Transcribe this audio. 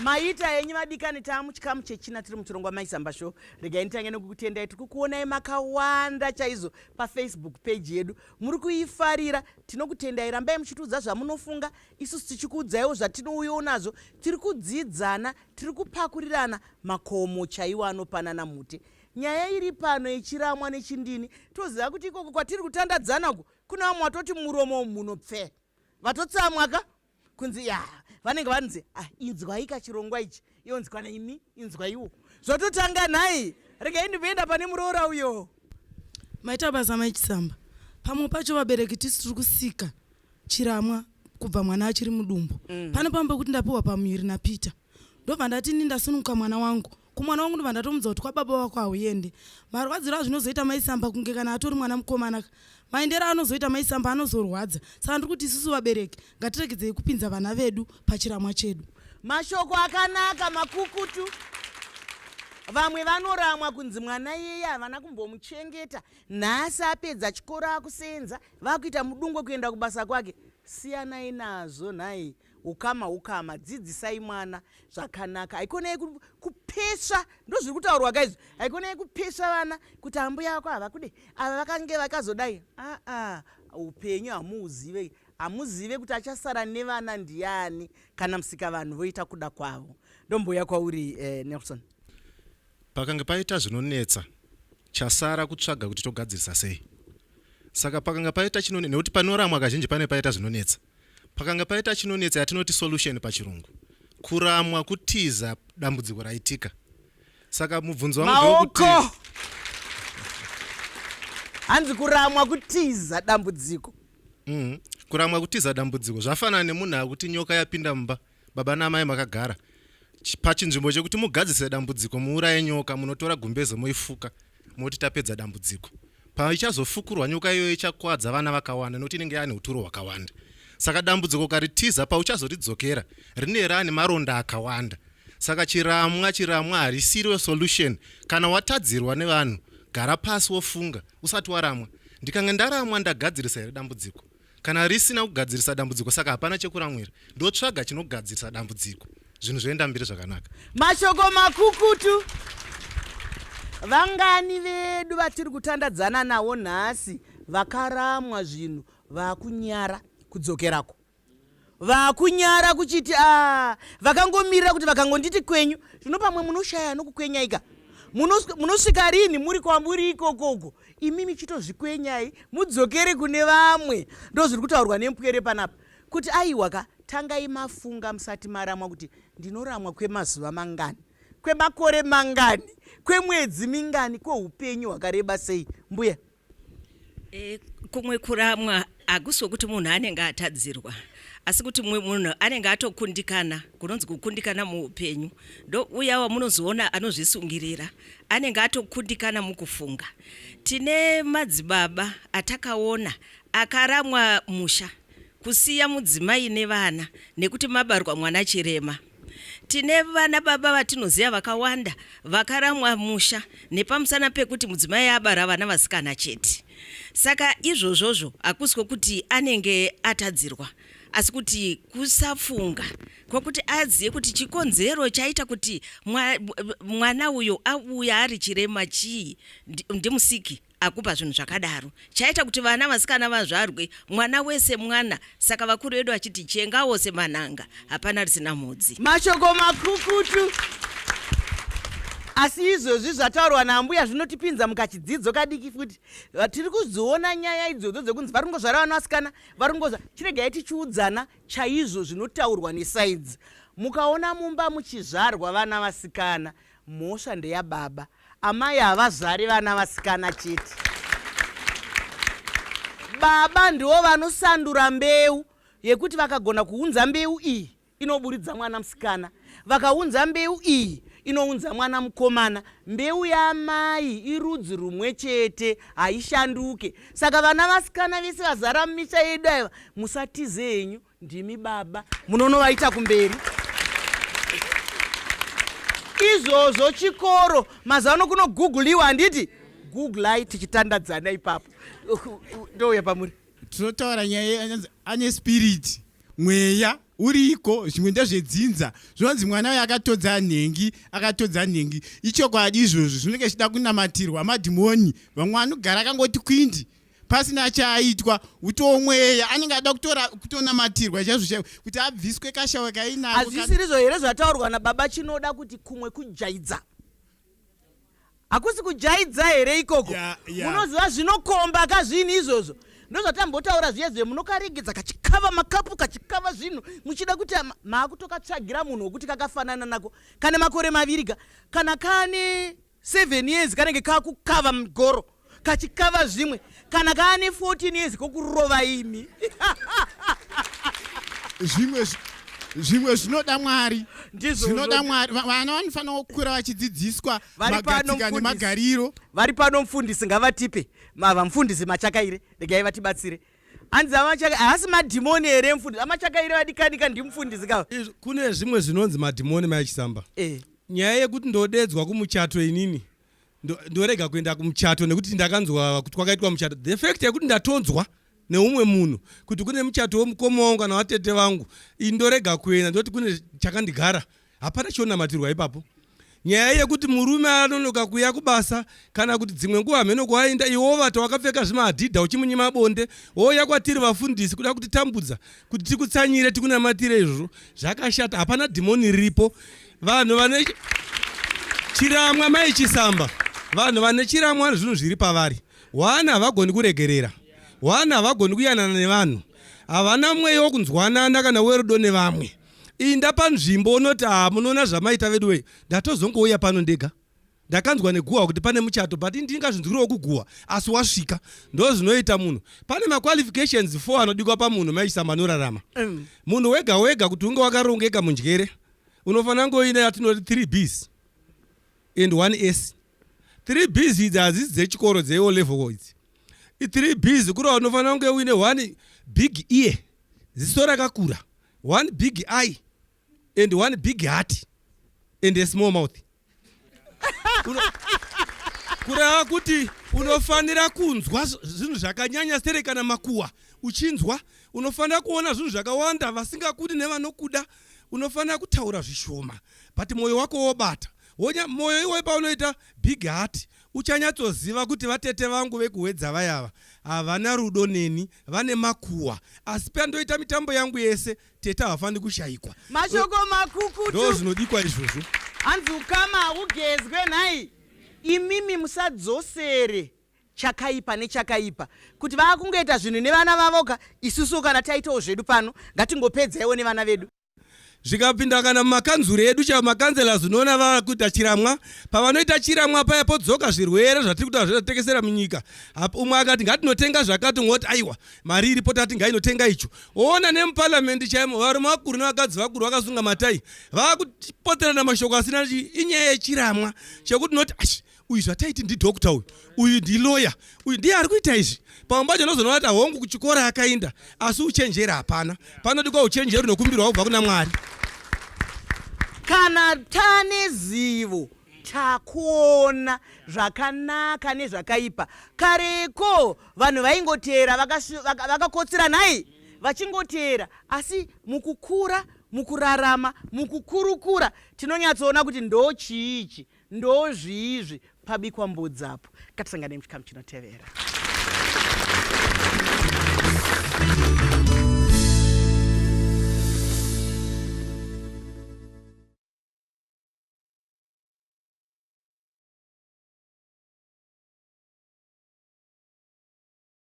Maita henyu vadikani, taamuchikamu chechina tiri muchirongwa Maisamba Show. Regai nditange nekukutendai, tiri kukuonai makawanda chaizvo paFacebook page yedu. Muri kuifarira, tinokutendai. Rambai muchitiudza zvamunofunga, isusu tichikuudzaiwo zvatinouyawo nazvo. Tiri kudzidzana, tiri kupakurirana makomo chaiwo anopanana mute. Nyaya iri pano yechiramwa nechindini, toziva kuti ikoko kwatiri kutandadzana uku kune vamwe vatoti muromo mhuno pfee, vatotsamwa ka kunzi ya vanenge vanzi ah, inzwai ka chirongwa ichi, ionzi kwana imi inzwaiwo zvatotanga nhai. Regai ndimboenda pane muroora uyo. Maita basa Mai Chisamba. Pamwe pacho vabereki tisu tiri kusika chiramwa kubva mwana achiri mudumbu. Pane pamwe pekuti ndapiwa pamuviri naPeter, ndobva ndati ini ndasununguka mwana wangu. Kumwana wangu ndobva ndatomudza kuti kwababa wako hauende. Marwadziro azvinozoita Mai Samba kunge kana atori mwana mukomana ka. Maendero anozoita Mai Samba anozorwadza. Saka ndiri kuti isusu vabereki ngatiregedzei kupinza vana vedu pachiramwa chedu. Mashoko akanaka makukutu. Vamwe vanoramwa kunzi mwana iyeye havana kumbomuchengeta, nhasi apedza chikoro akusenza, vakuita mudungwe kuenda kubasa kwake. Siyanai nazvo nhai, ukama ukama, dzidzisai mwana zvakanaka. Haikonai kupesva, ndozviri kutaurwa ka izvi. Haikonai kupesva vana kuti ambuya vako havakude, ava vakange vakazodai. Aa, upenyu hamuuzive, hamuzive kuti achasara nevana ndiani kana musika vanhu voita kuda kwavo. Ndombouya kwauri Nelson. Pakange paita zvinonetsa, chasara kutsvaga kuti togadzirisa sei. Saka pakanga paita chinonetsa, nekuti panoramwa kazhinji pane paita zvinonetsa. Pakanga paita chinonetsa yatinoti solution pachirungu. Kuramwa kutiza dambudziko raitika. Saka mubvunzo wangu ndewekuti Maoko hanzi kuramwa kutiza dambudziko. Kuramwa kutiza dambudziko zvafanana nemunhu akuti nyoka yapinda mumba, baba naamai makagara. Pachinzvimbo chekuti mugadzise dambudziko muuraye nyoka, munotora gumbeze moifuka moti tapedza dambudziko. Paichazofukurwa nyoka iyoyo ichakwadza vana vakawanda nekuti inenge yaane uturo hwakawanda. Saka dambudziko ukaritiza pauchazoridzokera rine raane maronda akawanda. Saka chiramwa harisiro solution. Kana watadzirwa nevanhu, gara pasi wofunga usati waramwa. Ndikange ndaramwa ndagadzirisa here dambudziko? Kana risina kugadzirisa dambudziko, saka hapana chekuramwira. Ndotsvaga chinogadzirisa dambudziko, zvinhu zvoenda mberi zvakanaka. Mashoko makukutu. Vangani vedu vatiri kutandadzana navo nhasi vakaramwa zvinhu vakunyara kudzokerako, vakunyara kuchiti a vakangomirira kuti vakangonditi kwenyu zvino pamwe munoshaya nokukwenyaika. Munosvika rini muri kwamuri ikokoko imimi chitozvikwenyai mudzokere kune vamwe. Ndozviri kutaurwa nemupwere panapa kuti aiwa ka, tangai mafunga musati maramwa kuti ndinoramwa kwemazuva mangani, kwemakore mangani, kwemwedzi mingani, kweupenyu hwakareba sei. Mbuya. Kumwe kuramwa hakusi kwekuti munhu anenge atadzirwa, asi kuti mumwe munhu anenge atokundikana, kunonzi kukundikana muupenyu. Ndo uya wamunozoona anozvisungirira, anenge atokundikana mukufunga. Tine madzibaba atakaona akaramwa musha, kusiya mudzimai nevana nekuti mabarwa mwana chirema. Tine vana baba vatinoziva vakawanda vakaramwa musha nepamusana pekuti mudzimai abara vana vasikana chete. Saka izvozvozvo hakusi kwekuti anenge atadzirwa, asi kuti kusafunga kwekuti azive kuti chikonzero chaita kuti mwana uyo auya ari chirema chii. Ndimusiki akupa zvinhu zvakadaro chaita kuti vana vasikana vazvarwe, mwana wese mwana. Saka vakuru vedu vachiti chenga wose manhanga, hapana risina mhodzi. Mashoko makukutu. Asi izvozvi zvataurwa naambuya zvinotipinza mukachidzidzo kadiki futi. Tiri kudziona nyaya idzodzo dzekunzi vari kungozvara vana vasikana, vari kungozvara. Chiregai tichiudzana chaizvo zvinotaurwa nesainzi. Mukaona mumba muchizvarwa vana vasikana, mhosva ndeyababa. Amai havazvari vana vasikana chete. Baba ndivo vanosandura mbeu yekuti vakagona kuunza mbeu iyi inoburidza mwana musikana, vakaunza mbeu iyi inounza mwana mukomana. Mbeu yaamai irudzi rumwe chete, haishanduke. Saka vana vasikana vese vazara mumisha yedu ava, musatize henyu, ndimi baba munonovaita kumberi. Izvozvo chikoro mazuva ano kunoguguliwa, handiti? Googlai tichitandadzana ipapo. Ndouya pamuri. Tinotaura nyaya ane spirit. Mweya uriko, zvimwe ndezvedzinza. Zvinonzi mwana uyo akatodza nhengi, akatodza nhengi. Ichokwadi izvozvo, zvinenge zvichida kunamatirwa madhimoni. Vamwe vanogara akangoti kwindi pasina chaaitwa, utowo mweya anenge ada kutora kutonamatirwa chaizvo chaizvo kuti abviswe kashawe kainako. Hazvisirizvo here zvataurwa nababa Chinoda kuti kumwe kujaidza? Hakusi kujaidza here ikoko? Yeah. Munoziva zvinokomba ka zvinhu izvozvo. Ndozvatambotaura zviye zviye, munokaregedza kachikava makapu, kachikava zvinhu, muchida kuti maakutokatsvagira munhu wekuti kakafanana nako. Kane makore 2 ka, kana kane 7 years kanenge kakukava mugoro, kachikava zvimwe. Kana kane 14 years kokurova imi. Zvimwe zvinoda Mwari. Ndizvo Zvinoda zvino- Mwari. Vana vanofanira kukura vachidzidziswa Vari pano magatsika mufundisi. nemagariro. Vari pano mufundisi, ngavatipe mava mufundisi Machakaire, regai vatibatsire. Hanzi amachaka haasi madhimoni here mufundisi aMachakaire? Vadikanika, ndimufundisi kava. Kune zvimwe zvinonzi madhimoni, maichisamba. Nyaya yekuti ndodedzwa kumuchato inini, ndorega kuenda kumuchato nekuti ndakanzwa kuti kwakaitwa muchato, the fact yekuti ndatonzwa neumwe munhu kuti kune muchato wemukoma wangu kana watete vangu, ini ndorega kuenda, ndoti kune chakandigara. Hapana chionamatirwa ipapo. Nyaya yekuti murume anonoka kuya kubasa kana kuti dzimwe nguva hameno kwaenda, iwe wovata wakapfeka zvimaadhidha uchimunyima bonde, wouya kwatiri vafundisi kuda kutitambudza kuti tikutsanyire, tikunamatire, izvozvo zvakashata. Hapana dhimoni riripo. Vanhu vane chiramwa, mai Chisamba, vanhu vane chiramwa, zvinhu zviri pavari. One, havagoni kuregerera. One, havagoni kuyanana nevanhu. Havana mweya wokunzwanana kana werudo nevamwe. Inda panzvimbo unoti, "Ha, munoona zvamaita vedu wei, ndatozongouya pano ndega, ndakanzwa neguhwa kuti pane muchato, but ndingazvinzwiriwo kuguhwa." Asi wasvika, ndo zvinoita munhu. Pane maqualifications 4 anodikwa pamunhu, maichisamba, anorarama. Munhu wega wega, kuti unge wakarongeka munjere, unofanira kunge uine yatinoti 3 Bs and 1 S. 3 Bs idzi hadzisi dzechikoro dzeO level idzi. I3 Bs kureva unofanira kunge uine one big ear, ziso rakakura, one big eye and one big heart and a small mouth. Kureva kuti unofanira kunzwa zvinhu zvakanyanya sere kana makuhwa uchinzwa. Unofanira kuona zvinhu zvakawanda, vasingakudi nevanokuda. Unofanira kutaura zvishoma, but mwoyo wako wobata. Wonya mwoyo iwoyo, paunoita big heart, uchanyatsoziva kuti vatete vangu vekuhwedza vayava havana rudo neni, vane makuhwa, asi pandoita mitambo yangu yese, tete havafaniri kushayikwa. Mashoko makukutu. Ndo zvinodikwa izvozvo. Hanzi ukama haugezwe nhai. Imimi musadzosere chakaipa nechakaipa. Kuti vaakungoita zvinhu nevana vavoka, isusu kana taitawo zvedu pano, ngatingopedzaiwo nevana vedu. Zvikapinda kana mumakanzuro edu chaivo, macouncillors, unoona vakuita chiramwa. Pavanoita chiramwa paya, podzoka zvirwere zvatiri kuita zvatekesera munyika. Umwe akati ngatinotenga zvakati, umwe oti aiwa, mari iripo, tati ngainotenga icho. Woona nemuparliament chaimo, varume vakuru nevakadzi vakuru vakasunga matai, vakupoterana mashoko asina. Inyaya yechiramwa chekuti noti ashi uyu zvataiti ndidoctor, uyu ndiloya, uyu ndiye ari kuita izvi. Pamwe pacho unozoona kuti hongu, kuchikoro akainda, asi uchenjeri hapana. Panodikwa uchenjeri unokumbirwa kubva kuna Mwari. Kana tane zivo, takuona zvakanaka nezvakaipa. Kareko vanhu vaingoteera vakakotsira nhai, vachingoteera, asi mukukura, mukurarama, mukukurukura, tinonyatsoona kuti ndo chiichi, ndo zviizvi pabikwa mbudzi apo. Ngatisangane muchikamu chinotevera.